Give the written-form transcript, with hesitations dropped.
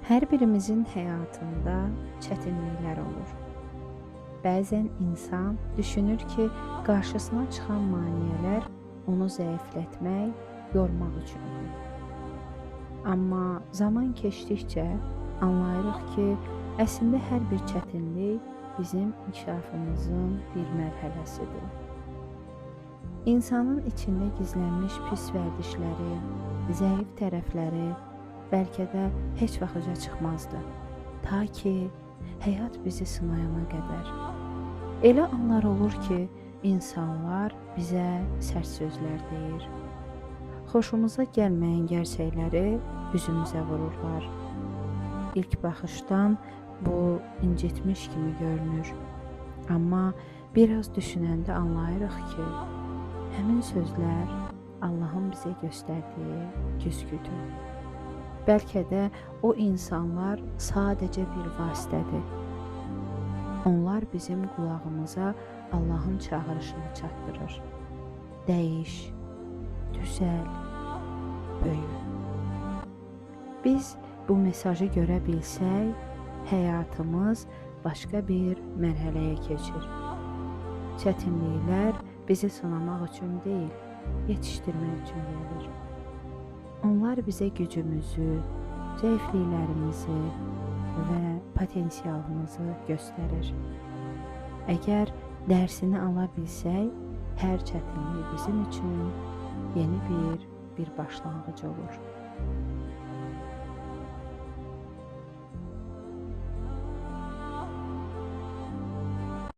Hər birimizin həyatında çətinliklər olur. Bəzən insan düşünür ki, qarşısına çıxan maneələr onu zəiflətmək, yormaq üçündür. Amma zaman keçdikcə anlayırıq ki, əslində hər bir çətinlik bizim inkişafımızın bir mərhələsidir. İnsanın içində gizlənmiş pis vərdişləri, zəif tərəfləri bəlkə də heç vaxt üzə çıxmazdı. Ta ki həyat bizi sınayana qədər. Elə anlar olur ki, insanlar bizə sərt sözlər deyir. Xoşumuza gəlməyən gerçəkləri üzümüzə vururlar. İlk baxışdan bu incitmiş kimi görünür. Amma biraz düşünəndə anlayırıq ki, həmin sözlər Allahın bizə göstərdiyi güzgüdür. Bəlkə də o insanlar sadəcə bir vasitədir. Onlar bizim qulağımıza Allahın çağırışını çatdırır. Dəyiş, düzəl, böyü. Biz bu mesajı görə bilsək, həyatımız başqa bir mərhələyə keçir. Çətinliklər bizi sınamaq üçün deyil, yetişdirmək üçün gəlir. Onlar bizə gücümüzü, zəifliklərimizi və potensialımızı göstərir. Əgər dərsini ala bilsək, hər çətinlik bizim üçün yeni bir başlanğıc olur.